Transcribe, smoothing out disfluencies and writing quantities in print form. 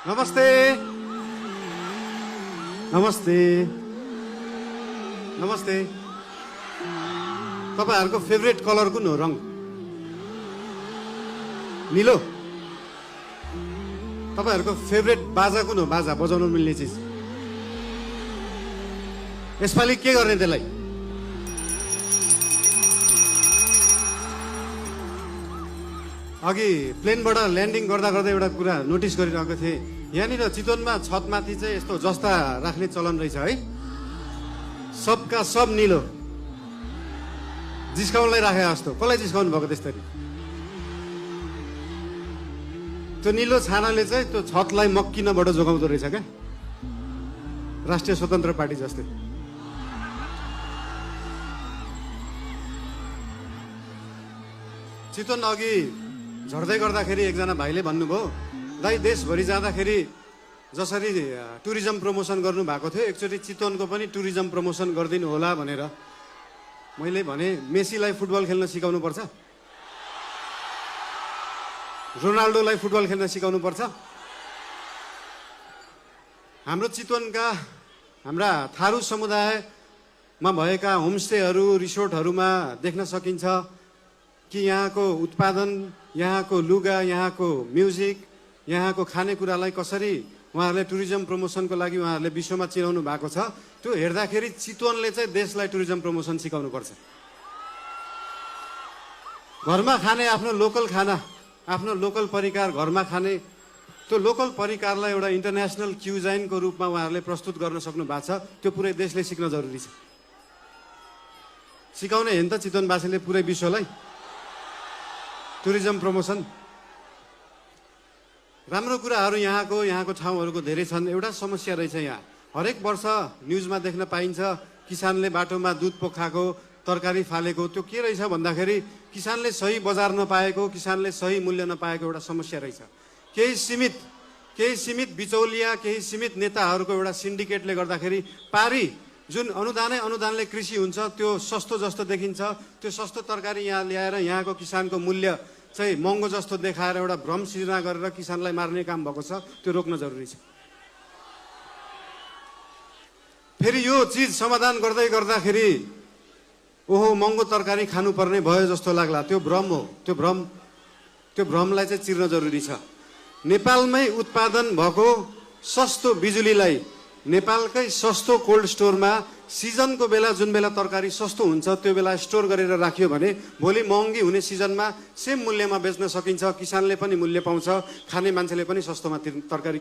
नमस्ते नमस्ते नमस्ते। तपाईहरुको फेभरेट कलर कुन हो? रङ नीलो। तपाईहरुको फेभरेट बाजा कुन हो? बाजा बजाउन मिल्ने चीज। यसपालि के गर्ने त्यसलाई? अघि प्लेनबाट ल्यान्डिङ गर्दा गर्दै एउटा कुरा नोटिस गरिरहेको थिएँ। यहाँनिर चितवनमा छतमाथि चाहिँ यस्तो जस्ता राख्ने चलन रहेछ है। सबका सब नीलो जिस्काउनलाई राखे जस्तो। कसलाई जिस्काउनु भएको त्यसरी? त्यो नीलो छानाले चाहिँ त्यो छतलाई मक्किनबाट जोगाउँदो रहेछ क्या, राष्ट्रिय स्वतन्त्र पार्टी जस्तै। चितवन अघि झर्दै गर्दाखेरि एकजना भाइले भन्नुभयो, दाइ देशभरि जाँदाखेरि जसरी टुरिज्म प्रमोसन गर्नु भएको थियो एकचोटि चितवनको पनि टुरिज्म प्रमोसन गरिदिनु होला भनेर। मैले भने मेसीलाई फुटबल खेल्न सिकाउनु पर्छ, रोनाल्डोलाई फुटबल खेल्न सिकाउनु पर्छ। हाम्रो चितवनका हाम्रा थारू समुदायमा भएका होमस्टेहरू रिसोर्टहरूमा देख्न सकिन्छ कि यहाँको उत्पादन, यहाँको लुगा, यहाँको म्युजिक, यहाँको खानेकुरालाई कसरी उहाँहरूले टुरिज्म प्रमोसनको लागि उहाँहरूले विश्वमा चिनाउनु भएको छ। त्यो हेर्दाखेरि चितवनले चाहिँ देशलाई टुरिज्म प्रमोसन सिकाउनु पर्छ। घरमा खाने आफ्नो लोकल खाना, आफ्नो लोकल परिकार घरमा खाने, त्यो लोकल परिकारलाई एउटा इन्टरनेसनल क्युजाइनको रूपमा उहाँहरूले प्रस्तुत गर्न सक्नु भएको छ। त्यो पुरै देशले सिक्न जरुरी छ। सिकाउने हेन त चितवनवासीले पुरै विश्वलाई टुरिज्म प्रमोसन। राम्रो कुराहरू यहाँको ठाउँहरूको धेरै छन्। एउटा समस्या रहेछ यहाँ, हरेक वर्ष न्युजमा देख्न पाइन्छ किसानले बाटोमा दुध पोखाएको, तरकारी फालेको। त्यो के रहेछ भन्दाखेरि किसानले सही बजार नपाएको, किसानले सही मूल्य नपाएको एउटा समस्या रहेछ। केही सीमित बिचौलिया, केही सीमित नेताहरूको एउटा सिन्डिकेटले गर्दाखेरि पारी जुन अनुदानले कृषि हुन्छ त्यो सस्तो जस्तो देखिन्छ। त्यो सस्तो तरकारी यहाँ ल्याएर यहाँको किसानको मूल्य चाहिँ महँगो जस्तो देखाएर एउटा भ्रम सृजना गरेर किसानलाई मार्ने काम भएको छ। त्यो रोक्न जरुरी छ। फेरि यो चिज समाधान गर्दै गर्दाखेरि ओहो महँगो तरकारी खानुपर्ने भयो जस्तो लाग्ला, त्यो भ्रम हो। त्यो भ्रमलाई चाहिँ चिर्न जरुरी छ। नेपालमै उत्पादन भएको सस्तो बिजुलीलाई नेपालकै सस्तो कोल्ड स्टोरमा सिजनको बेला जुन बेला तरकारी सस्तो हुन्छ त्यो बेला स्टोर गरेर राखियो भने भोलि महँगी हुने सिजनमा सेम मूल्यमा बेच्न सकिन्छ। किसानले पनि मूल्य पाउँछ, खाने मान्छेले पनि सस्तोमा तरकारी